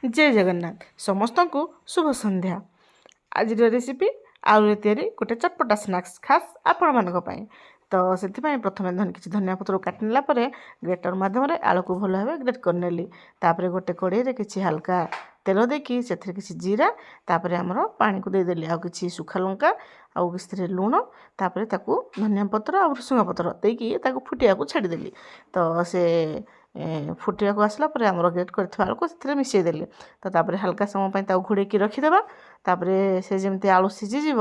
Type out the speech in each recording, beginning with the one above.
ଜୟ ଜଗନ୍ନାଥ। ସମସ୍ତଙ୍କୁ ଶୁଭ ସନ୍ଧ୍ୟା। ଆଜିର ରେସିପି ଆଳୁରେ ତିଆରି ଗୋଟେ ଚଟପଟା ସ୍ନାକ୍ସ, ଖାସ୍ ଆପଣମାନଙ୍କ ପାଇଁ। ତ ସେଥିପାଇଁ ପ୍ରଥମେ କିଛି ଧନିଆ ପତ୍ର କାଟି ନେଲା ପରେ ଗ୍ରେଟର୍ ମାଧ୍ୟମରେ ଆଳୁକୁ ଭଲ ଭାବେ ଗ୍ରେଟ୍ କରିନେଲି। ତାପରେ ଗୋଟେ କଢ଼େଇରେ କିଛି ହାଲକା ତେଲ ଦେଇକି ସେଥିରେ କିଛି ଜିରା, ତାପରେ ଆମର ପାଣିକୁ ଦେଇଦେଲି, ଆଉ କିଛି ଶୁଖା ଲଙ୍କା, ଆଉ ସେଥିରେ ଲୁଣ, ତାପରେ ତାକୁ ଧନିଆ ପତ୍ର ଆଉ ଭୃଷୁଙ୍ଗା ପତ୍ର ଦେଇକି ତାକୁ ଫୁଟିବାକୁ ଛାଡ଼ିଦେଲି। ତ ସେ ଫୁଟିବାକୁ ଆସିଲା ପରେ ଆମର ଗ୍ରେଟ୍ କରିଥିବା ଆଳୁକୁ ସେଥିରେ ମିଶାଇ ଦେଲି। ତ ତାପରେ ହାଲକା ସମୟ ପାଇଁ ତାକୁ ଘୋଡ଼େଇକି ରଖିଦେବା। ତାପରେ ସେ ଯେମିତି ଆଳୁ ସିଝିଯିବ,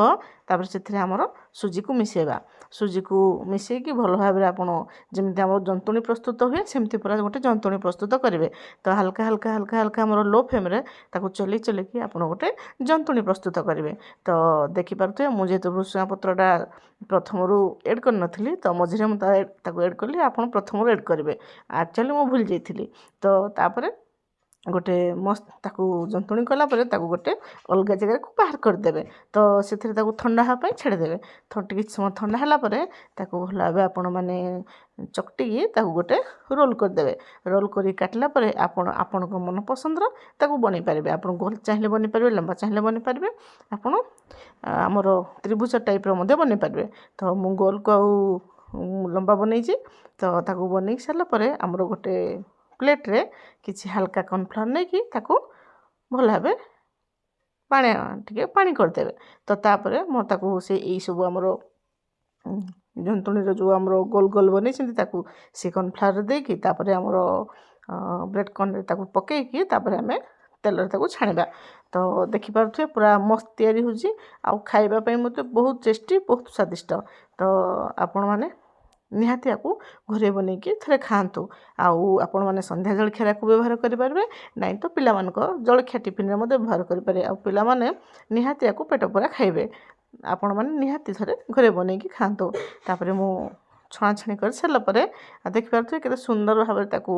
ତାପରେ ସେଥିରେ ଆମର ସୁଜିକୁ ମିଶାଇବା। ସୁଜିକୁ ମିଶାଇକି ଭଲ ଭାବରେ ଆପଣ ଯେମିତି ଆମର ଜନ୍ତୁଣି ପ୍ରସ୍ତୁତ ହୁଏ, ସେମିତି ପୁରା ଗୋଟେ ଜନ୍ତୁଣି ପ୍ରସ୍ତୁତ କରିବେ। ତ ହାଲକା ହାଲକା ହାଲକା ହାଲକା ଆମର ଲୋ ଫ୍ଲେମ୍ରେ ତାକୁ ଚଲେଇ ଚଲେଇକି ଆପଣ ଗୋଟେ ଜନ୍ତୁଣି ପ୍ରସ୍ତୁତ କରିବେ। ତ ଦେଖିପାରୁଥିବେ, ମୁଁ ଯେହେତୁ ଭୃଷୁଙ୍ଗା ପତ୍ରଟା ପ୍ରଥମରୁ ଏଡ଼୍ କରିନଥିଲି, ତ ମଝିରେ ମୁଁ ତାକୁ ଏଡ଼୍ କଲି। ଆପଣ ପ୍ରଥମରୁ ଏଡ଼୍ କରିବେ। ଆକ୍ଚୁଆଲି ମୁଁ ଭୁଲି ଯାଇଥିଲି। ତ ତାପରେ ଗୋଟେ ମସ୍ତ ତାକୁ ଜନ୍ତୁଣି କଲା ପରେ ତାକୁ ଗୋଟେ ଅଲଗା ଜାଗାକୁ ବାହାର କରିଦେବେ। ତ ସେଥିରେ ତାକୁ ଥଣ୍ଡା ହେବା ପାଇଁ ଛାଡ଼ିଦେବେ। କିଛି ସମୟ ଥଣ୍ଡା ହେଲା ପରେ ତାକୁ ଭଲ ଭାବେ ଆପଣମାନେ ଚକଟିକି ତାକୁ ଗୋଟେ ରୋଲ୍ କରିଦେବେ। ରୋଲ୍ କରିକି କାଟିଲା ପରେ ଆପଣ ଆପଣଙ୍କ ମନ ପସନ୍ଦର ତାକୁ ବନେଇ ପାରିବେ। ଆପଣ ଗୋଲ ଚାହିଁଲେ ବନେଇ ପାରିବେ, ଲମ୍ବା ଚାହିଁଲେ ବନେଇ ପାରିବେ, ଆପଣ ଆମର ତ୍ରିଭୁଜ ଟାଇପ୍ର ମଧ୍ୟ ବନେଇ ପାରିବେ। ତ ମୁଁ ଗୋଲକୁ ଆଉ ଲମ୍ବା ବନେଇଛି। ତ ତାକୁ ବନେଇ ସାରିଲା ପରେ ଆମର ଗୋଟେ ପ୍ଲେଟ୍ରେ କିଛି ହାଲକା କର୍ଣ୍ଣଫ୍ଲାୱାର୍ ନେଇକି ତାକୁ ଭଲ ଭାବେ ପାଣି ଟିକେ ପାଣି କରିଦେବେ। ତ ତାପରେ ମୁଁ ତାକୁ ସେ ଏଇସବୁ ଆମର ଜନ୍ତୁଣିର ଯେଉଁ ଆମର ଗୋଲ ଗୋଲ ବନେଇଛନ୍ତି, ତାକୁ ସେ କର୍ଣ୍ଣଫ୍ଲାୱାର୍ ଦେଇକି, ତାପରେ ଆମର ବ୍ରେଡ଼୍ କର୍ଣ୍ଣରେ ତାକୁ ପକାଇକି, ତାପରେ ଆମେ ତେଲରେ ତାକୁ ଛାଣିବା। ତ ଦେଖିପାରୁଥିବେ, ପୁରା ମସ୍ତ ତିଆରି ହେଉଛି ଆଉ ଖାଇବା ପାଇଁ ମଧ୍ୟ ବହୁତ ଟେଷ୍ଟି, ବହୁତ ସ୍ୱାଦିଷ୍ଟ। ତ ଆପଣମାନେ ନିହାତି ୟାକୁ ଘରେ ବନେଇକି ଥରେ ଖାଆନ୍ତୁ। ଆଉ ଆପଣମାନେ ସନ୍ଧ୍ୟା ଜଳଖିଆରେ ୟାକୁ ବ୍ୟବହାର କରିପାରିବେ, ନାଇଁ ତ ପିଲାମାନଙ୍କ ଜଳଖିଆ ଟିଫିନରେ ମଧ୍ୟ ବ୍ୟବହାର କରିପାରିବେ। ଆଉ ପିଲାମାନେ ନିହାତି ୟାକୁ ପେଟ ପୂରା ଖାଇବେ। ଆପଣମାନେ ନିହାତି ଥରେ ଘରେ ବନେଇକି ଖାଆନ୍ତୁ। ତାପରେ ମୁଁ ଛଣାଛଣି କରିସାରିଲା ପରେ ଦେଖିପାରୁଥିବେ, କେତେ ସୁନ୍ଦର ଭାବରେ ତାକୁ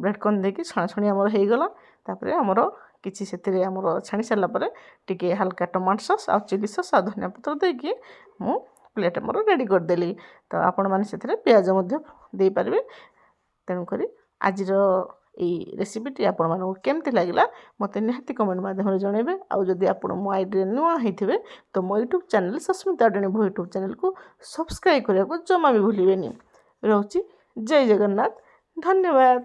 ବ୍ରେଡ଼୍ କର୍ଣ୍ଣ ଦେଇକି ଛଣାଛଣି ଆମର ହେଇଗଲା। ତାପରେ ଆମର କିଛି ସେଥିରେ ଆମର ଛାଣି ସାରିଲା ପରେ ଟିକେ ହାଲକା ଟମାଟୋ ସସ୍ ଆଉ ଚିଲି ସସ୍ ଆଉ ଧନିଆ ପତ୍ର ଦେଇକି ମୁଁ ପ୍ଲେଟ୍ ମୋର ରେଡ଼ି କରିଦେଲି। ତ ଆପଣମାନେ ସେଥିରେ ପିଆଜ ମଧ୍ୟ ଦେଇପାରିବେ। ତେଣୁକରି ଆଜିର ଏଇ ରେସିପିଟି ଆପଣମାନଙ୍କୁ କେମିତି ଲାଗିଲା, ମୋତେ ନିହାତି କମେଣ୍ଟ ମାଧ୍ୟମରେ ଜଣାଇବେ। ଆଉ ଯଦି ଆପଣ ମୋ ଆଇଡ଼ିରେ ନୂଆ ହେଇଥିବେ, ତ ମୋ ୟୁଟ୍ୟୁବ୍ ଚ୍ୟାନେଲ୍ ସସ୍ମିତା ଅଡାଣୀ ଭୋ ୟୁଟ୍ୟୁବ୍ ଚ୍ୟାନେଲ୍କୁ ସବସ୍କ୍ରାଇବ୍ କରିବାକୁ ଜମା ବି ଭୁଲିବେନି। ରହୁଛି, ଜୟ ଜଗନ୍ନାଥ, ଧନ୍ୟବାଦ।